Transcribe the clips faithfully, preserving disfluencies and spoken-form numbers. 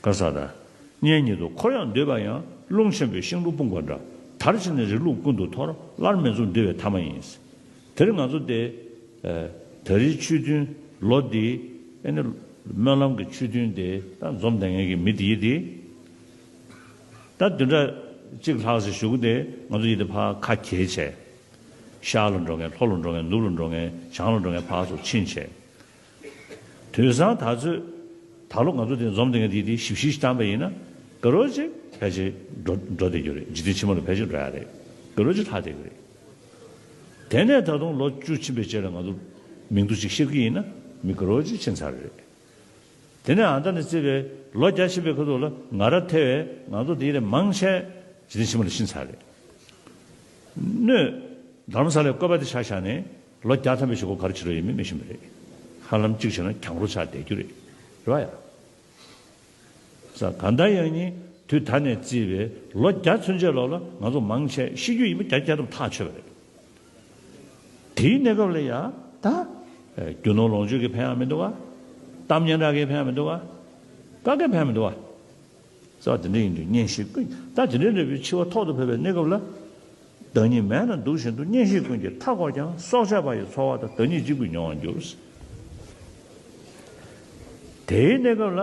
ག་ས་ད། གཉེན་ཉེ་དུ་འཁོར་ཡང་འདོད་པ་ཡང་། རླུང་ཆེན་པོས་ཤིང་རླུང་སྤུངས་པ་འདྲ། དར་ཕྱིན་ནས་རི་ལུང་ཀུན་ཏུ་འཐོར། སླར་མེ་འཛུམ་འདུ་བའི་ཐ་མ་ཡིན། དེར་ང་ཚོ་དེ། ད་རེས་ཆོས་ཐུན་ལོ་འདི། ཨེ་ནི། སྨོན་ལམ་གྱི་ཆོས་ཐུན་དེ་ད་འཛོམས་བསྡད་མཁན་གྱི་མི་དེ་ཡིན་དེ། ད་བདུན་ཕྲག་གཅིག་ལྷག་ཙམ་བཞུགས་དེ་ང་ཚོ་ཡིན་དེ་ཕར་ཁ་གྱེས་བྱས། ཤར་ལ་འགྲོ་མཁན་ལྷོ་ལ་འགྲོ་མཁན་ནུབ་ལ་འགྲོ་མཁན་བྱང་ལ་འགྲོ་མཁན་ཕར་ཚུར་ཕྱིན་བྱས། དུས་སང་ད་ཚོད། ད་ལོ་ང་ཚོ་དེ་འཛོམས་དེ་ག་དེ་དེ་ཞིབ་ཞིབ་བཏང་པ་ཡིན་ན། ག་རོ་ཅིག་ཕལ་ཆེར་འགྲོ་འགྲོ་བསྡད་རྒྱུ་རེད། འཇིག་རྟེན་ཕྱི་མ་ལ་ཕལ་ཆེར་འགྲོ་ཡ་རེད། ག་རོ་ཅིག་ལྷག་བསྡད་ཀྱི་རེད། དེ་ནས་ད་དུང་ལོ་བཅུ་ཕྱིན་པའི་རྗེས་ལ་ང་ཚོ་མིང་ཐོ་ཅིག་ཤེར་གྱི་ཡིན་ན་མི་ག་རོ་ཅིག་ཕྱིན་ཚར་རེད། དེ་ནས་ཨ་མདའ་ནས་བརྩིས་པའི་ལོ་བརྒྱ་ཕྱིན་པའི་ཁ་ཐུག་ལ་ང་ར་ཐེ་བའི་ང་ཚོ་དེ་ཡི་རེད་མང་ཆེ་འཇིག་རྟེན་ཕྱི་མ་ལ་ཕྱིན་ཚར་རེད། སྣོད། རྡ་རམ་ས་ལའི་བཀོད་པ་དེ་ཆ་བཞག་ནས་ལོ་བརྒྱ་ཐམ་པའི་གཞུག་གུ་ག་རེ་བྱེད་རོགས་ཡིན་མིན་མི་ཤེས་པ་རེད། ཧ་ལམ་གཅིག་བྱས་ན་གྱང་རོ་ཆགས་བསྡད་རྒྱུ་རེད། རེད་བ་ཡ། ས་ག་ད་ཡང་ནི་དུས་ད་ནས་བརྩིས་པའི་ལོ་བརྒྱ་ཚུན་ཆད་ལོག་ལ་ང་ཚོ་མང་ཆེ་ཤི་རྒྱུ་ཡིན་པ་བརྒྱ་བརྒྱ་ཐམ་ཐག་ཆོད་པ་རེད། དེའི་གནས་སྐབས་ལ་ཡ་ད། རྒྱུ་ནོར་ལོངས་སྤྱོད་ཀྱི་ཕན་ཡང་མི་འདུག་བ། གཏམ་སྙན་གྲགས་ཀྱི་ཕན་ཡང་མི་འདུག་བ། ཀ་ཀའི་ཕན་ཡང་མི་འདུག་བ། ས་དེ་འདྲ་ཡིན་དུས་གཉེན་བཤེས་ཀུན་ད་དེ་འདྲའི་འདྲ་བའི་འཆི་བ་ཐོག་ཏུ་ཕེབས་པའི་གནས་སྐབས་ལ། བདག་ཉིད་མལ་ན་འདུག་བཞིན་དུ་གཉེན་བཤེས་ཀུན་གྱིས་མཐའ་བསྐོར་ཀྱང་། སྲོག་ཆགས་པ་ཡི་འཚོ་བ་དང་། བདག་ཉིད་གཅིག་པུས་མྱོང་བར་འགྱུར། དེའི་གནས་སྐབས་ལ་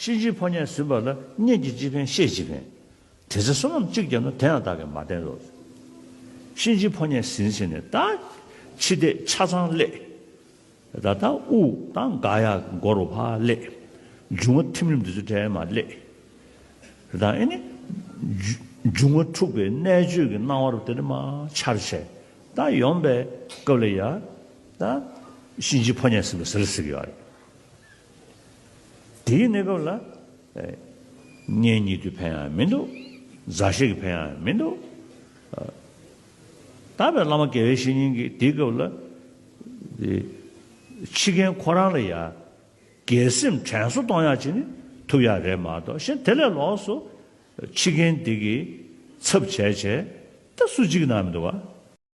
གཤིན་རྗེའི་ཕོ་ཉས་ཟིན་པ་ལ། གཉེན་གྱིས་ཅི་ཕན་བཤེས་ཅི་ཕན། དེ་ཚེ་བསོད་ནམས་གཅིག་བརྒྱབ་ན། དེ་ཡང་བདག་གིས་མ་བསྟེན་རོགས། གཤིན་རྗེའི་ཕོ་ཉས་ཟིན་ཟིན་ནས་ད། འཆི་ལྟས་ཆ་ཚང་སླེབས། ད་ལྟ་དབུགས་དང་འགག་ཡག་མགོ་རུ་ཕར་སླེབས། འབྱུང་བ་ཐིམ་རིམ་འདི་ཚོ་གྲས་མར་སླེབས། ད་ཨེ་ནི། འབྱུ་འབྱུང་བ་འཁྲུགས་པའི་གནད་གཅོད་ཀྱི་སྣང་བ་རུ་དེ་ནི་མར་འཆར་བྱས། ད་ཡོང་པའི་སྐབས་ལ་ཡ། ད། གཤིན་རྗེའི་ཕོ་ཉས་ཟིན་པ་ཟེར་ཟེར་གྱི་ཡོད་རེད། དེའི་གནས་སྐབས་ལ། གཉེན་ཉེ་དུའི་ཕན་ཡང་མི་འདུག་མཛའ་བཤེས་ཀྱི་ཕན་ཡང་མི་འདུག་ད་བའི་བླ་མ་དགེ་བའི་བཤེས་གཉེན་གྱིས་དེའི་སྐབས་ལ། འཆི་མཁན་ཁོ་རང་ལ་ཡ། དགེ་སེམས་དྲན་གསོ་གཏོང་ཡག་ཅིག་ནི་ཐུབ་ཡག་རེད་མ་གཏོགས། གཞན་དེ་ལས་ལོགས་སུ། འཆི་མཁན་དེ་གི་ཚབ་བྱས་བྱས། ད་སུ་གཅིག་གིས་གནང་མི་འདུག་བ།